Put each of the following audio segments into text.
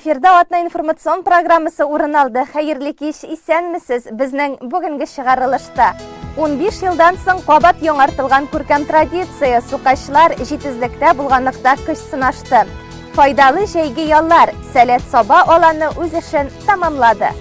Эфирда атна информацион программасы урын алды. Хәерле кич, исәнмесез. Безнең бүгенге чыгарылышта 15 елдан соң кабат яңартылган күркәм традиция сукачлар җитезлектә булганлыкта көч сынашты. Файдалы җәйге яллар, Сәләт Саба аланы үз эшен тәмамлады.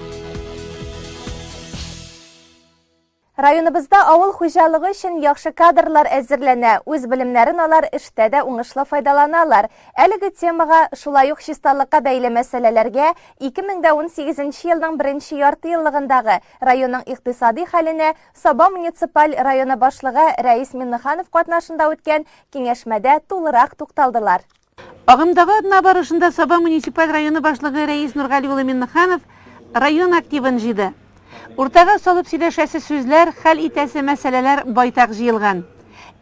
Районыбызда авыл хуҗалыгы өчен яхшы кадрлар әзерләнә, үз белемнәрен алар эштә дә уңышлы файдаланалар. Әлеге темага, шулай ук чисталыкка бәйле мәсьәләләргә, 2018 нче елның беренче яртыеллыгындагы районның икътисади хәленә Саба муниципаль районы башлыгы Рәис Миннеханов катнашында үткән киңәшмәдә тулырак тукталдылар. Агымдагы атна барышында Саба муниципаль районы башлыгы Рәис Нургали улы Миннеханов район активын җыйды. Уртага салып сөйләшәсе сүзләр, хәл итәсе мәсьәләләр байтак җыелган.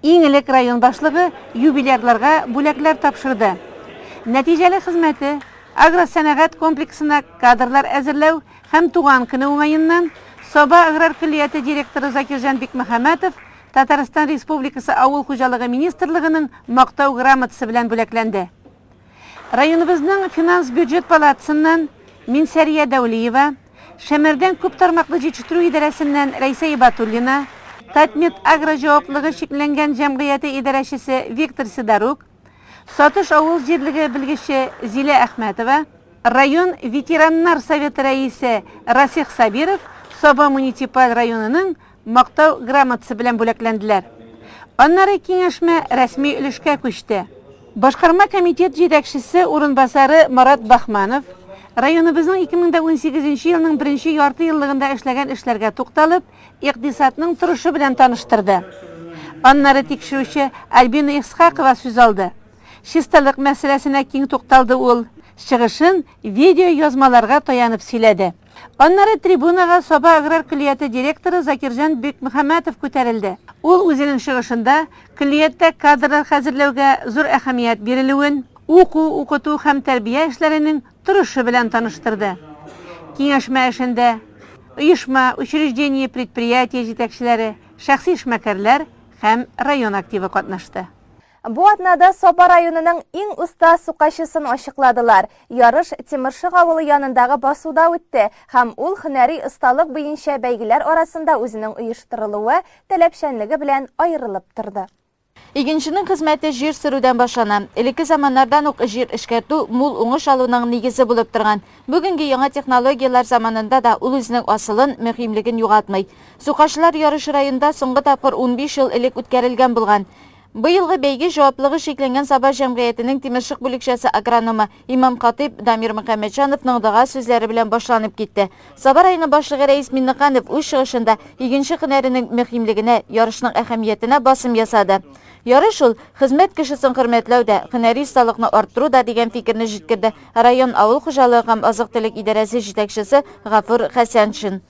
Иң элек район башлыгы юбилярларга бүләкләр тапшырды. Нәтиҗәле хезмәте, агросәнәгать комплексына кадрлар әзерләү һәм туган көне уңаеннан Саба аграр көллияте директоры Закирҗан Бикмөхәммәтов Татарстан Республикасы Авыл хуҗалыгы министрлыгының Мактау грамотасы белән бүләкләнде. Районыбызның финанс-бюджет палатасыннан Минсәрия Дәүлиева, Шәмәрдән күп тармаклы җитештерү идарәсеннән Рәйсә Ибатуллина, Татмед-Агро җаваплыгы чикләнгән җәмгыяте идарәчесе Виктор Сидорук, Сатыш авыл җирлеге белгече Зилә Әхмәтова, район ветераннар советы рәисе Расих Сабиров Саба муниципаль районының Мактау грамотасы белән бүләкләнделәр. Аннары киңәшмә рәсми өлешкә күчте. Башкарма комитет җитәкчесе урынбасары Марат Бахманов, районыбызның 2018 нче елның беренче ярты еллыгында эшләгән эшләргә тукталып, икътисадның торышы белән таныштырды. Аннары тикшерүче Альбина Исхакова сүз алды. Чисталык мәсьәләсенә киң тукталды ул, чыгышын видеоязмаларга таянып сөйләде. Аннары трибунага Саба аграр көллияте директоры Закирҗан Бикмөхәммәтов күтәрелде. Ул үзенең чыгышында көллияттә кадрлар хәзерләүгә зур әһәмият бирелүен, уку, укыту һәм тәрбия эшләренең торышы белән таныштырды. Киңәшмә эшендә оешма, учреждение, предприятие җитәкчеләре, шәхси эшмәкәрләр һәм район активы катнашты. Бу атнада Саба районының иң оста сукачысын ачыкладылар. Ярыш Тимершык авылы янындагы басуда үтте һәм ул һөнәри осталык буенча бәйгеләр арасында үзенең оештырылуы, таләпчәнлеге белән аерылып торды. Игенченең хезмәте җир сөрүдән башлана. Элекке заманнардан ук җир эшкәртү мул уңыш алуның нигезе булып торган. Бүгенге яңа технологияләр заманында да ул үзенең асылын, мөһимлеген югалтмый. Сукачылар ярышы районда соңгы тапкыр 15 ел элек үткәрелгән булган. Быелгы бәйге җаваплыгы чикләнгән Саба җәмгыятенең Тимершык бүлекчәсе агрономы, имам-хатыйб Дамир Мөхәммәтҗановның дога сүзләре белән башланып китте. Саба районы башлыгы Рәис Миннеханов үз чыгышында игенче һөнәренең мөһимлегенә, ярышның әһәмиятенә басым ясады. Ярыш ул, хезмәт кешесен хөрмәтләү дә, һөнәри осталыкны арттыру да, дигән фикерне җиткерде район авыл хуҗалыгы һәм азык-төлек идарәсе җитәкчесе Гафур Хәсәншин.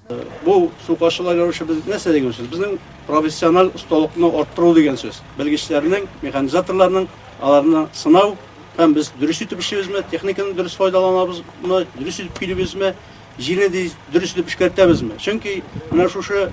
Бу сукачылар ярышы без нәрсә дигән сүз? Безнең Профессиональ осталыкны арттыру дигән сүз. Белгечләрнең, механизаторларның аларны сынау һәм без дөрес итеп эшлибезме, техниканы дөрес файдаланабызмы, дөрес итеп көйлибезме, җирне дөрес итеп эшкәртәбезме. Чөнки менә шушы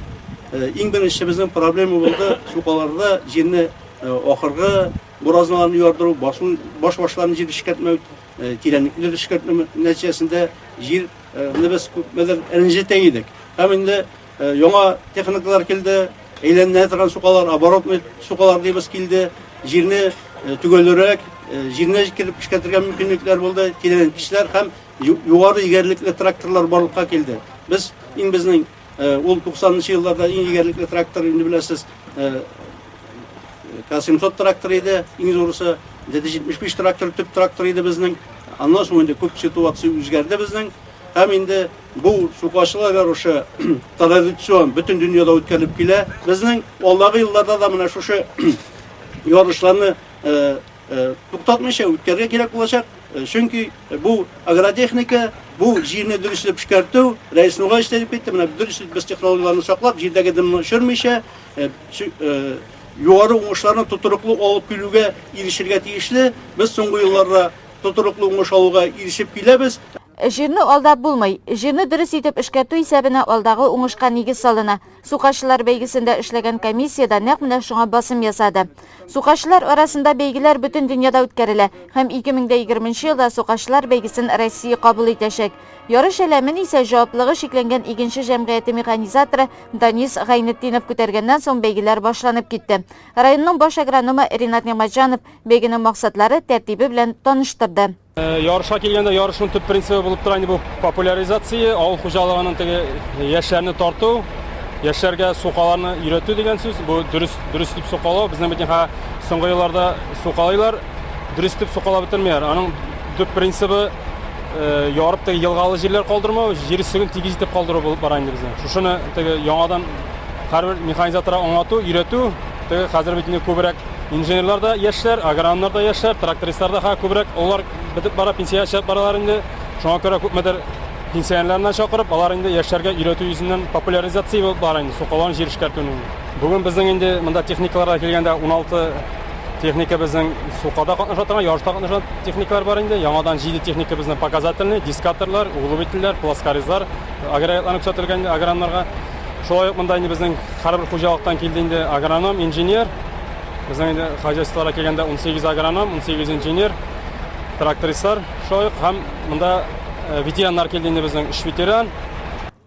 э, иң беренче безнең проблема булды сукаларда җирне э, ахыргы буразналарны ярдыру, басу баш-башларын җир эшкәртмәү, э, тирәнлекне дөрес эшкәртмәү нәтиҗәсендә җирне без күпмедер рәнҗетә идек. Һәм инде Э, яңа техникалар килде, әйләнә торган сукалар, оборотный сукалар дибез килде. Җирне э, төгәлрәк, э, җирне җиткереп эшкәртергә мөмкинлекләр булды. Тирәнәйткечләр һәм югары егәрлекле тракторлар барлыкка килде. Без иң безнең ул 90 нчы елларда иң егәрлекле трактор инде беләсез, К-700 трактор иде, иң зурысы, 775 трактор, төп трактор иде безнең. Аннан соң инде күп ситуация үзгәрде безнең. Һәм инде бу сукачылар ярышы традицион бөтен дөньяда үткәрелеп килә. Безнең алдагы елларда да менә шушы ярышларны э, э, туктатмыйча үткәрергә кирәк булачак. Э, чөнки бу агротехника, бу җирне дөрес итеп эшкәртү, Рәис Нугаевич та әйтеп китте, менә дөрес итеп без технологияләрне саклап, җирдәге дымны өшермичә, югары уңышларны тотрыклы алып килүгә ирешергә тиешле. Без соңгы елларда тотрыклы уңыш алуга ирешеп киләбез. Җирне алдап булмый. Җирне дөрес итеп эшкәртү исәбенә алдагы уңышка нигез салына. Сукачылар бәйгесендә эшләгән комиссия дә нәкъ менә шуңа басым ясады. Сукачылар арасында бәйгеләр бөтен дөньяда үткәрелә һәм 2020 нче елда сукачылар бәйгесен Россия кабул итәчәк. Ярыш әләмен исә җаваплыгы чикләнгән Игенче җәмгыяте механизаторы Данис Гайнетдинов күтәргәннән соң бәйгеләр башланып китте. Районның баш агрономы Ринат Нигъмәтҗанов бәйгенең максатлары, тәртибе белән таныштырды. Ярышка килгәндә, ярышның төп принцибы булып тора инде бу популяризация, авыл хуҗалыгының теге яшьләрне тарту, яшьләргә сукаларны өйрәтү дигән сүз. Бу дөрес, дөрес итеп сукалау. Безнең бит инде соңгы елларда сукалыйлар, дөрес итеп сукалап бетермиләр. Аның төп принцибы ярып теге елгалы җирләр калдырмау, җир өстеген тигез итеп калдыру булып бара инде безнең. Шушыны теге яңадан һәрбер механизаторга аңлату, өйрәтү. Теге хәзер бит инде күбрәк инженерлар да яшьләр, агрономнар да яшьләр, трактористлар да хәзер күбрәк, олылар бетеп бара, пенсиягә чыгып баралар инде. Шуңа күрә күпмедер пенсионерларны чакырып, алар инде яшьләргә өйрәтү йөзеннән популяризация булып бара инде сукаларын җир эшкәртүнең. Бүген безнең инде монда техникаларга килгәндә 16 техника безнең сукада катнаша торган, ярышта катнаша техникалар бар инде. Яңадан 7 техника безнең показательный, дискаторлар, углубительләр, плоскорезлар, агрегатларны күрсәтелгән инде агрономнарга. Шулай ук монда инде безнең һәрбер хуҗалыктан килде инде агроном, инженер. Безнең инде хозяйстволарга килгәндә 18 агроном, 18 инженер, трактористлар шулай ук һәм монда ветераннар килде инде безнең 3 ветеран.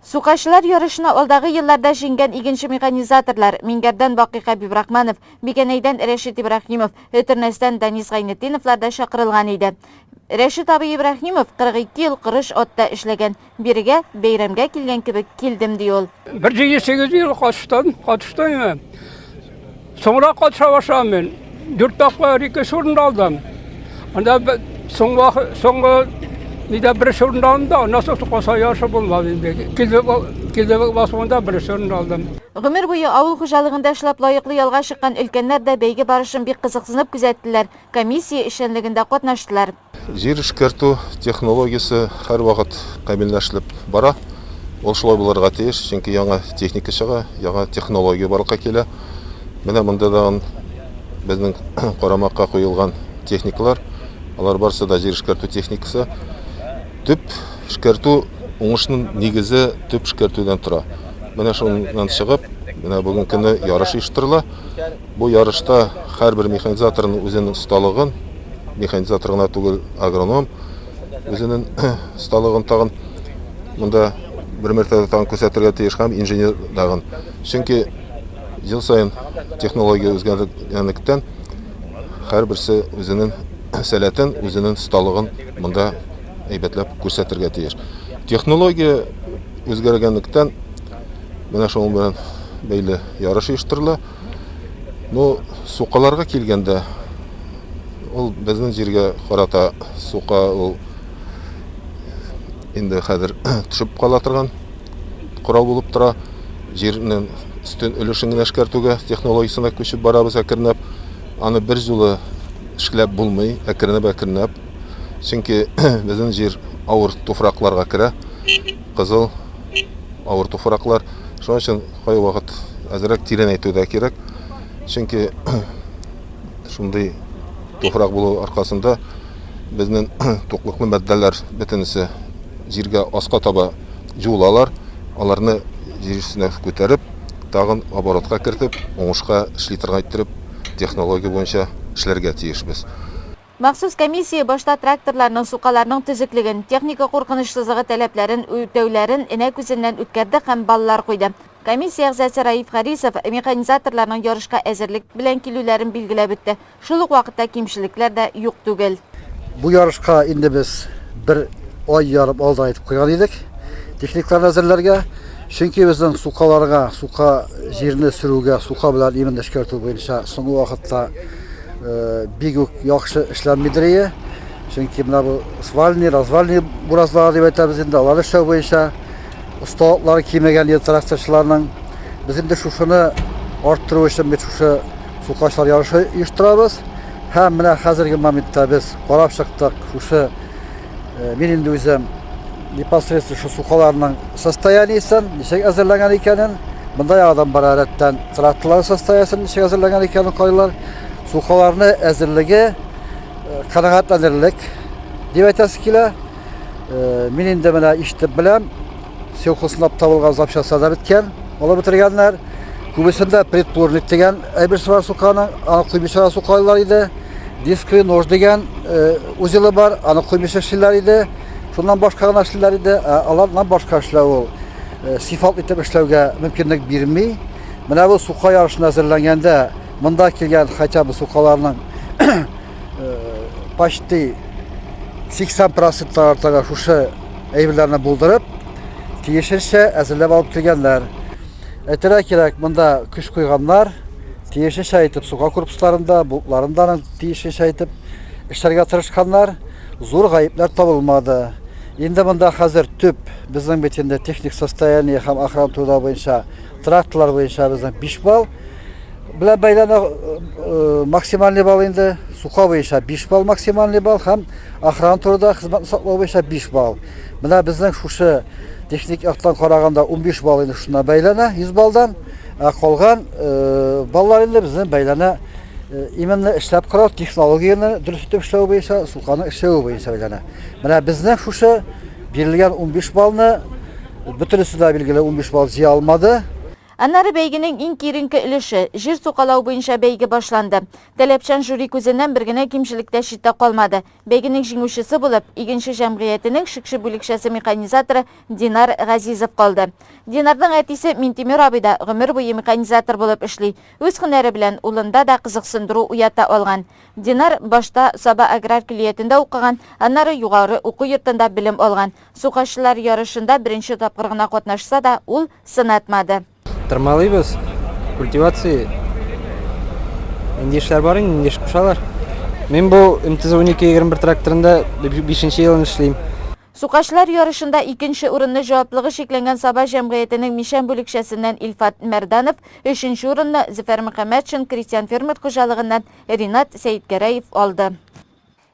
Сукачылар ярышына алдагы елларда җиңгән игенче-механизаторлар, Миңгәрдән Бакый Хәбибрахманов, Бикәнәйдән Рәшит Ибраһимов, Өтернәстән Данис Гайнетдиновлар да чакырылган иде. Рәшит абый Ибраһимов 42 ел корыч атта эшләгән. Бирегә бәйрәмгә килгән кебек килдем, ди ул. Бер җиде сигез ел катыштым, катыштым инде. Соңрак катыша башладым мин. Дүрт тапкыр икенче урында алдым. Анда соңгы соңгы нидә беренче урында алдым да, аннан соң каса ярышы булмады инде. Килде килде басуында беренче урында алдым. Гомер буе авыл хуҗалыгында эшләп лаеклы ялга чыккан өлкәннәр дә бәйге барышын бик кызыксынып күзәттеләр, комиссия эшчәнлегендә катнаштылар. Җир эшкәртү технологиясе һәрвакыт камилләшелеп бара. Ул шулай булырга тиеш, чөнки яңа техника чыга, яңа технология барлыкка килә. Менә монда тагын безнең карамакка куелган техникалар, алар барысы да җир эшкәртү техникасы. Төп эшкәртү уңышның нигезе төп эшкәртүдән тора. Менә шуннан чыгып, менә бүгенге көнне ярыш оештырыла. Бу ярышта һәрбер механизаторның үзенең осталыгын, механизатор гына түгел, агроном үзенең осталыгын тагын монда бер мәртәбә тагын күрсәтергә тиеш һәм инженер тагын. Чөнки ел саен технология үзгәргәнлектән һәрберсе үзенең сәләтен, үзенең осталыгын монда әйбәтләп күрсәтергә тиеш. Технология үзгәргәнлектән менә шуның белән бәйле ярыш оештырыла. Ну, сукаларга килгәндә, ул безнең җиргә карата сука ул инде хәзер төшеп кала торган корал булып тора. Җирнең өстен өлешен генә эшкәртүгә технологиясенә күчеп барабыз әкренләп. Аны бер юлы эшләп булмый, әкренләп-әкренләп. Чөнки безнең җир авыр туфракларга керә. Кызыл авыр туфраклар. Шуның өчен кайвакыт әзрәк тирәнәйтү дә кирәк. Чөнки шундый туфрак булу аркасында безнең туклыклы матдәләр бөтенесе җиргә аска таба юылалар. Аларны җир өстенә күтәреп, тагын оборотка кертеп, уңышка эшли торган иттереп, технология буенча эшләргә тиешбез. Махсус комиссия башта тракторларның, сукаларның төзеклеген, техника куркынычсызлыгы таләпләрен үтәүләрен энә күзеннән үткәрде һәм баллар куйды. Комиссия әгъзасы Раиф Харисов механизаторларның ярышка әзерлек белән килүләрен билгеләп үтте. Шул ук вакытта кимчелекләр дә юк түгел. Бу ярышка инде без бер ай ярым алда әйтеп куйган идек, техникларны әзерләргә. Чөнки безнең сукаларга, сука җирне сөрүгә, сука белән именно эшкәртү буенча соңгы вакытта бик үк яхшы эшләнмидер ие. Чөнки менә бу свальный, развальный буразлар дип әйтәбез инде, алар эшләү буенча осталыклары кимегән ел тракторчыларның. Без инде шушыны арттыру өчен бит шушы сукачлар ярышы оештырабыз. Һәм менә хәзерге моментта без карап чыктык, шушы мин инде үзем непосредственно шу сукаларның состояниесен, ничек әзерләнгән икәнен, монда яңадан бара рәттән тракторлар состояниесен ничек әзерләнгән икәнен карыйлар. Сукаларны әзерлеге канәгатьләнерлек дип әйтәсе килә. Мин инде менә ишетеп беләм, сельхозлап табылган запчастлар да беткән, алып бетергәннәр. Күбесендә предплурник дигән әйберсе бар суканың, аны куймыйча да сукалыйлар иде. Дисковый нож дигән узелы бар, аны куймыйча эшлиләр иде. Шуннан башка гына эшлиләр иде. Ә алардан башка эшләү ул сыйфатлы итеп эшләүгә мөмкинлек бирми. Менә бу сука ярышына әзерләнгәндә монда килгән хотя бы сукаларның почти 80 проценттан артыгы шушы әйберләрне булдырып, тиешенчә әзерләп алып килгәннәр. Әйтергә кирәк, монда көч куйганнар, тиешенчә итеп сука корпусларында, болтларында тиешенчә итеп эшләргә тырышканнар, зур гаепләр табылмады. Инде монда хәзер төп безнең бит инде техник состояние һәм охрана труда буенча тракторлар буенча безнең 5 балл белән бәйләнә э, максимальный балл инде сука буенча 5 балл максимальный балл һәм охрана труда хезмәтне саклау буенча 5 балл. Менә безнең шушы техник яктан караганда 15 балл инде шуннан бәйләнә 100 баллдан, ә калган э, баллар инде безнең бәйләнә э, именно эшләп карау технологияне дөрес итеп эшләү буенча, суканың эшләве буенча бәйләнә. Менә безнең шушы бирелгән 15 баллны бөтенесе дә билгеле 15 балл җыя алмады. Аннары бәйгенең иң киеренке өлеше, җир сукалау буенча бәйге башланды. Таләпчән жюри күзеннән бер генә кимчелек тә читтә калмады. Бәйгенең җиңүчесе булып, Игенче җәмгыятенең Шекше бүлекчәсе механизаторы Динар Газизов калды. Динарның әтисе Минтимер абый да гомер буе механизатор булып эшли. Үз һөнәре белән улында да кызыксындыру уята алган. Динар башта Саба аграр көллиятендә укыган, аннары югары уку йортында белем алган. Сукачылар ярышында беренче тапкыр гына катнашса да, ул сынатмады. Тырмалыйбыз, культивация. Нинди эшләр бар инде, нинди эш кушалар. Мин бу МТЗ-1221 тракторында бишенче елын эшлим. Сукачылар ярышында икенче урынны җаваплыгы чикләнгән Саба җәмгыятенең Мичән бүлекчәсеннән Илфат Мәрданов, өченче урынны Зөфәр Мөхәммәтшин крестьян-фермер хуҗалыгыннан Ринат Сәетгәрәев алды.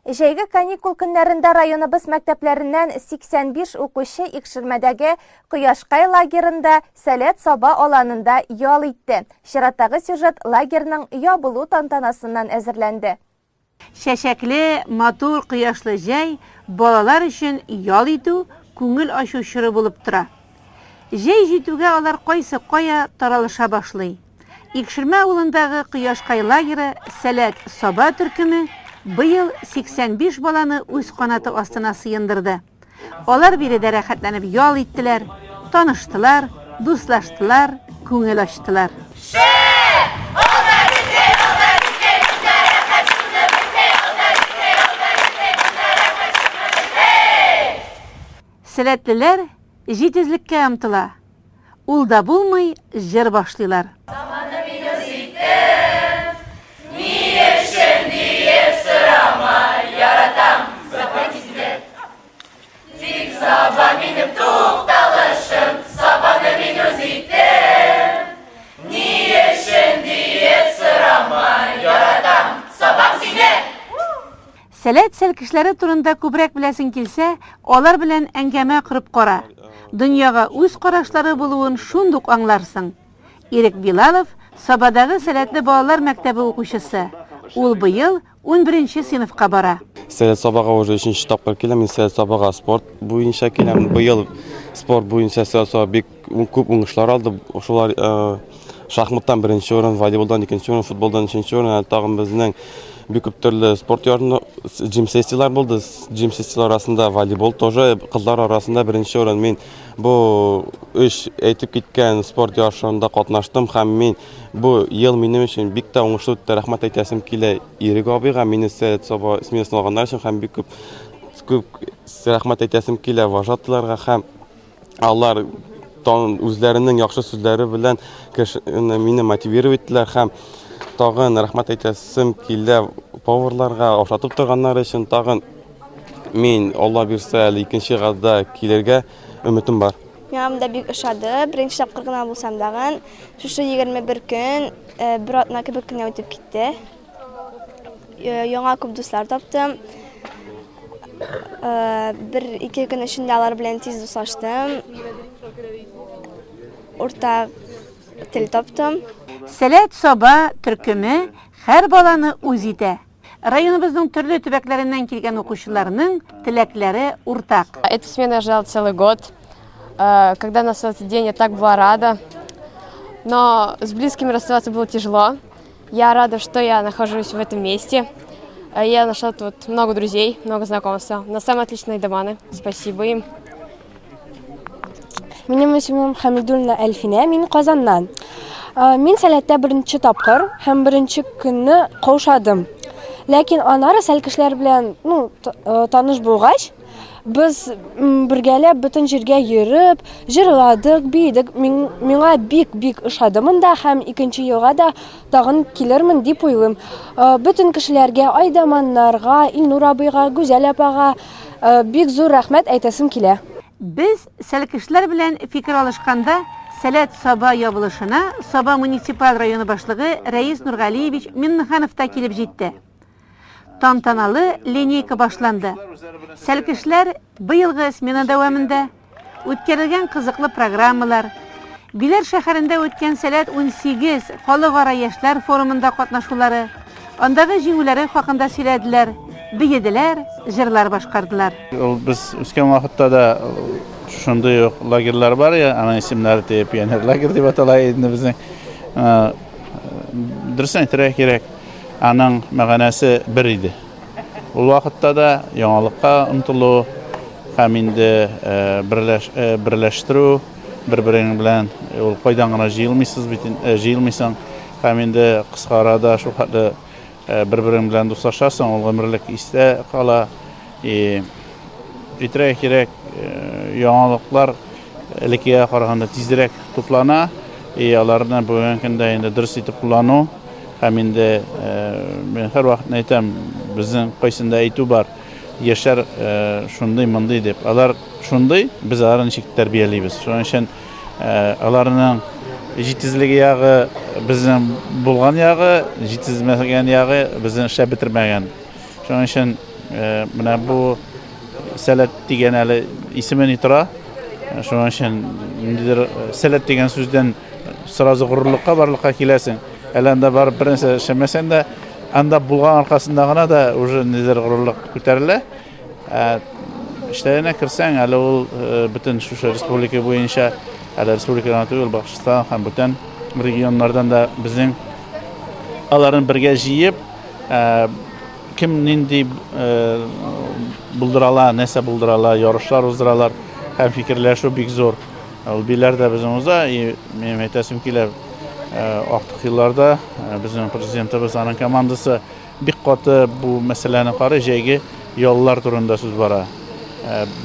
Җәйге каникул көннәрендә районыбыз мәктәпләреннән 85 укучы Икшермәдәге Кояшкай лагерында Сәләт Саба аланында ял итте. Чираттагы сюжет лагерьның ябылу тантанасыннан әзерләнде. Чәчәкле, матур, кояшлы җәй балалар өчен ял итү, күңел ачу чоры булып тора. Җәй җитүгә алар кайсы кая таралыша башлый. Икшермә авылындагы Кояшкай лагеры Сәләт Саба төркеме быел 85 баланы үз канаты астына сыендырды. Алар биредә рәхәтләнеп ял иттеләр, таныштылар, дуслаштылар, күңел ачтылар. Сәләтлеләр җитезлеккә омтыла. Ул да булмый, җыр башлыйлар. Заманны мин үз иттем, ни өчен диеп сорама, яратам Саба сине. Тик Саба минем тукталышым, Сабаны мин үз иттем, ни өчен диеп сорама, яратам Сабам сине. Сәләт сәлкешләре турында күбрәк беләсең килсә, алар белән әңгәмә корып кара. Дөньяга үз карашлары булуын шундук аңларсың. Ирек Билалов, Сабадагы сәләтле балалар мәктәбе укучысы. Ул быел унберенче сыйныфка бара. Сәләт Сабага уже өченче тапкыр киләм. Мин Сәләт Сабага спорт буенча киләм. Быел спорт буенча Сәләт Саба бик күп уңышлар алды. Шулар шахматтан беренче урын, волейболдан икенче урын, футболдан өченче урын, әле тагын безнең бик күп төрле спорт ярыны, джим-сессияләр булды. Джим-сессияләр арасында волейбол тоже, кызлар арасында беренче урын. Мин бу өч әйтеп киткән спорт ярышында катнаштым һәм мин бу ел минем өчен бик тә уңышлы үтте. Рәхмәт әйтәсем килә Ирек абыйга, мине Сәләт Саба сменасына алганнар өчен һәм бик күп күп рәхмәт әйтәсем килә вожатыйларга һәм Алар үзләренең яхшы сүзләре белән кешене мине мотивировать иттеләр һәм тагын рәхмәт әйтәсем килә поварларга ашатып торганнар өчен. Тагын мин, Алла бирсә, әле икенче елга килергә өметем бар. Миңа монда бик ошады. Беренче тапкыр гына булсам дагын, шушы 21 көн э, бер атна кебек кенә үтеп китте. Э, яңа күп дуслар таптым. Э, бер ике көн эчендә алар белән тиз дуслаштым. Уртак тел таптым. Сәләт Саба төркеме һәр баланы үз итә. Районыбызның төрле төбәкләреннән килгән укучыларның теләкләре уртак. Эту смену я ждала целый год. Э, когда настал этот день, я так была рада. Но с близкими расставаться было тяжело. Я рада, что я нахожусь в этом месте. Э, я нашла тут много друзей, много знакомств. На самые отличные доманы. Спасибо им. Минем исемем Хәмидуллина Әлфинә, мин Казаннан. Э, мин сәләттә беренче тапкыр һәм беренче көнне каушадым. Ләкин аннары сәл кешеләр белән, ну, э, таныш булгач, без бергәләп бөтен җиргә йөреп, җырладык, биедек. Миңа бик-бик ошады монда һәм икенче елга да тагын килермен дип уйлыйм. Э, бөтен кешеләргә, Айдаманнарга, Илнур абыйга, Гүзәл апага бик зур рәхмәт әйтәсем килә. Без сәлкешләр белән фикер алышканда Сәләт Саба ябылышына Саба муниципаль районы башлыгы Рәис Нургалиевич Миннеханов та килеп җитте. Тантаналы линейка башланды. Сәлкешләр быелгы смена дәвамында үткәрелгән кызыклы программалар, Биләр шәһәрендә үткән Сәләт 18 халыкара яшьләр форумында катнашулары, андагы җиңүләре хакында сөйләделәр, биеделәр, җырлар башкардылар. Ул без үскән вакытта да шундый ук лагерьлар бар я, аның исемнәре теге пионер лагерь дип атала иде безнең. Дөресен әйтергә кирәк, аның мәгънәсе бер иде. Ул вакытта да яңалыкка омтылу һәм инде берләш, берләштерү, бер-берең белән ул кайдан гына җыелмыйсыз бит, җыелмыйсың һәм инде кыска арада шул хәтле бер-берең белән дуслашасың, ул гомерлек истә кала. И әйтергә кирәк, яңалыклар элеккегә караганда тизрәк туплана, и аларны бүгенге көндә инде дөрес итеп куллану һәм инде мин һәрвакыт әйтәм, безнең кайсында әйтү бар, яшьләр шундый, мондый дип. Алар шундый, без аларны ничек тәрбиялибез. Шуның өчен аларның җитезлеге ягы безнең булган ягы, җитезмәгән ягы безнең эшләп бетермәгән. Шуның өчен менә бу сәләт дигән әле исеме ни тора. Шуның өчен ниндидер сәләт дигән сүздән сразу горурлыкка барлыкка киләсең. Әле анда барып бернәрсә эшләмәсәң дә, анда булган аркасында гына да уже ниндидер горурлык күтәрелә. Ә эшләренә керсәң, әле ул бөтен шушы республика буенча, әле республика гына түгел, Башкортстан һәм бүтән регионнардан да безнең аларны бергә җыеп, кем нинди булдыра ала, нәрсә булдыра ала, ярышлар уздыралар һәм фикерләшү бик зур. Ул биләр дә безнең уза, и минем әйтәсем килә, актык елларда безнең президентыбыз, аның командасы бик каты бу мәсьәләне карый, җәйге яллар турында сүз бара.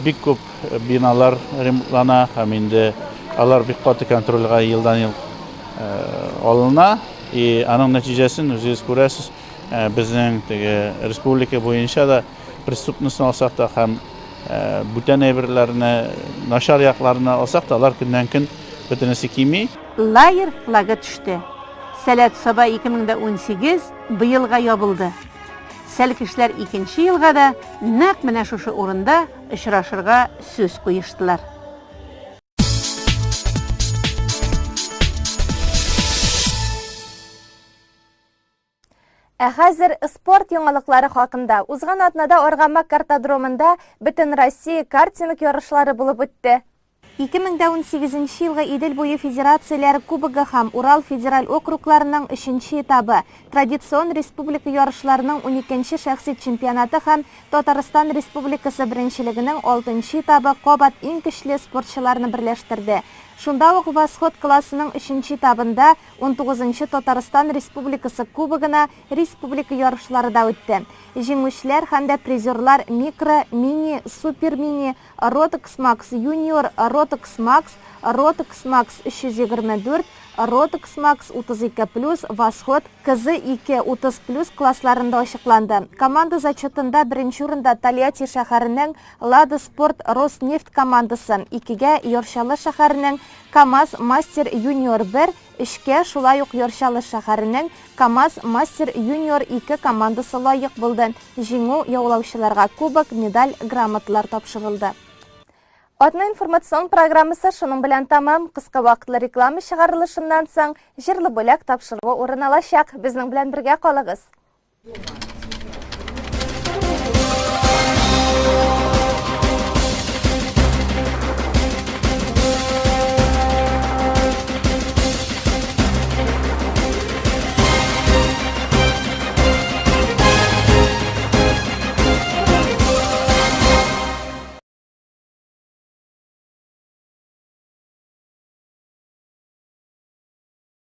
Бик күп биналар ремонтлана һәм инде алар бик каты контрольгә елдан-ел алына. И аның нәтиҗәсен үзегез күрәсез, безнең теге республика буенча да преступностьны алсак та һәм бүтән әйберләрне, начар якларны алсак та, алар көннән-көн бөтенесе кими. Лагерь флагы төште. Сәләт Саба 2018 быелга ябылды. Сәлкешләр икенче елга да нәкъ менә шушы урында очрашырга сүз куештылар. Ә хәзер спорт яңалыклары хакында. Узган атнада Аргамак картодромында Бөтенроссия картинг ярышлары булып үтте. 2018 елгы Идел буе федерацияләре кубогы һәм Урал федераль округларының өченче этабы, традицион республика ярышларының уникенче шәхси чемпионаты һәм Татарстан Республикасы беренчелегенең алтынчы этабы кабат иң көчле спортчыларны берләштерде. Шунда ук Восход классының өченче этабында Унтугызынчы Татарстан Республикасы Кубогына республика ярышлары да үтте. Җиңүчеләр һәм дә призерлар микро, мини, супер мини, Ротокс Макс Юниор, Ротокс Макс, Ротокс Макс 324, Ротокс Макс 32 плюс, Восход, КЗ-2 30 плюс классларында ачыкланды. Команда зачетында беренче урында Тольятти шәһәренең Лада Спорт Роснефть командасы, икегә Яр Чаллы шәһәренең КАМАЗ Мастер Юниор бер, өчкә шулай ук Яр Чаллы шәһәренең КАМАЗ Мастер Юниор 2 командасы лаек булды. Җиңү яулаучыларга кубок, медаль, грамоталар тапшырылды. Атна информацион программасы шуның белән тәмам. Кыска вакытлы реклама чыгарылышыннан соң Җырлы бүләк тапшыруы урын алачак. Безнең белән бергә калыгыз.